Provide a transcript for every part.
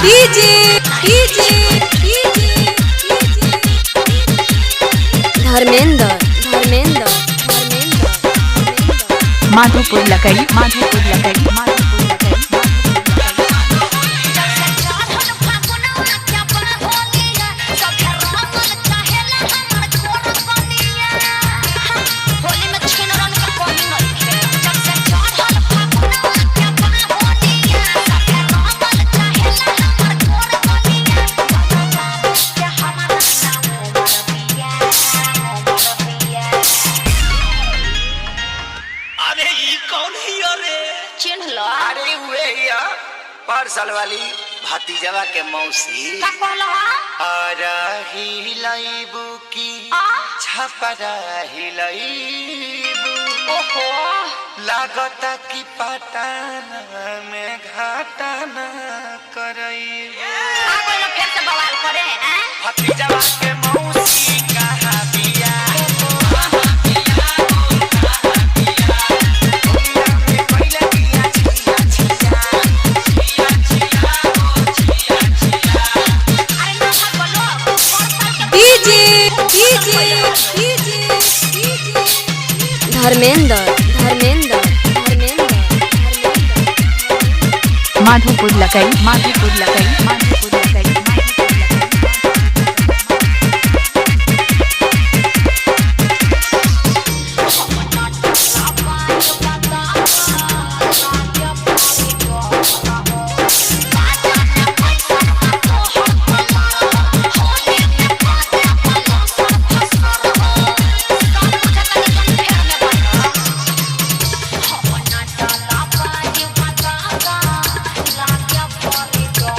DJ DJ DJ Dharmendra Dharmendra Dharmendra Madhopur Lakai Madhopur Lakai Madhopur Lakai. अरे ई कौन ही अरे? चिन्ह लो। अरे उहे हिया पार्सल वाली भतीजवा के मौसी। का कहलो? आरा हिलाइबू की आ? छपरा हिलाइबू? ओहो। लागता कि पटाना में घाटा न करइबू। आ गइलो फिर से बवाल करे हैं? भतीजवा के मौसी कहाँ बिया? अरे ना मत बोलो, और साल के DJ DJ DJ Dharmendra Dharmendra Dharmendra Madhopur Lakai Madhopur Lakai Madhopur Lakai Madhopur Lakai.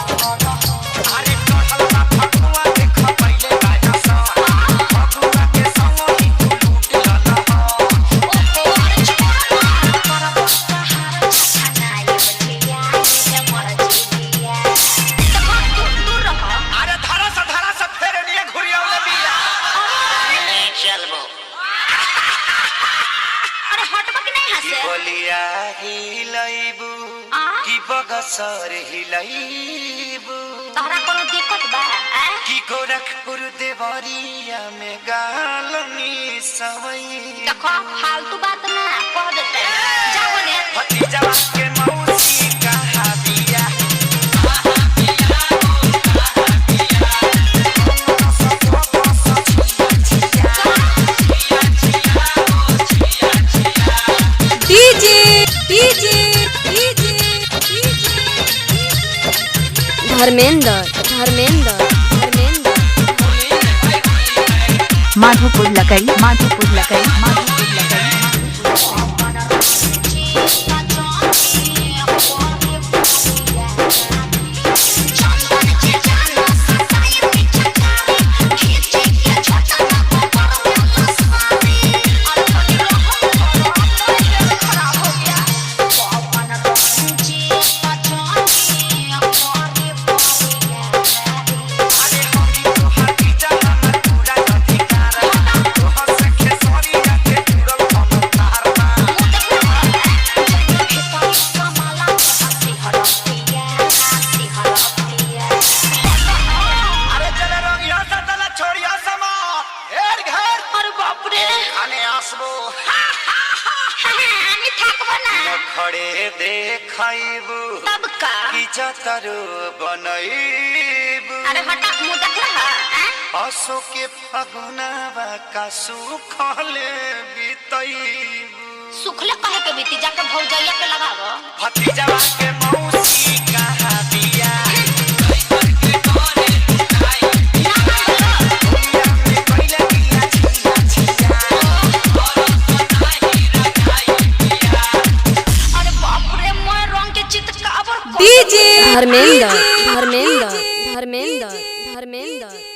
अरे टोटल बा फगुआ देख पहिले बाजा सा फगुआ के संग ही तू लूट लला। अरे धरा से फेर लिए घुरियावले बिया चलबो। अरे हटबा कि नहीं? की हंसे बलिया हिलाइबू आ? की बगसर हिलाइबू? तोहरा कोनो दिक्कत बा हैं? की गोरखपुर देवरिया में गालनी सवई? देखो, फालतू बात ना कह देते, जाओ ने। भतीजवा के मौसी कहाँ बिया? DJ DJ DJ Dharmendra Dharmendra Dharmendra Madhopur Lakai Madhopur Lakai Madhopur Lakai. अरे होगी तोहार जीजा हमर पूरा अधिकार तोहर सखे सरिया के जुड़ल हम तार बा। अरे चले रंगिया सा तला छोड़िया समा घेर घेर। अरे बाप रे! खाने आसबो। আমি থাকবো না। खड़े देखाइबू तब का की जतरो बनइबू? अरे हटा, मुंह देख रहा हैं? असो के फगुनावा का सुखले बितइबू। सुखले कहे के बीती, जाके भौजैया के लगावो। भतीजवा के मौसी कहाँ बिया? अरे बाप रे, मैं रंग के चित काबर। डीजे धर्मेंद्र धर्मेंद्र धर्मेंद्र धर्मेंद्र।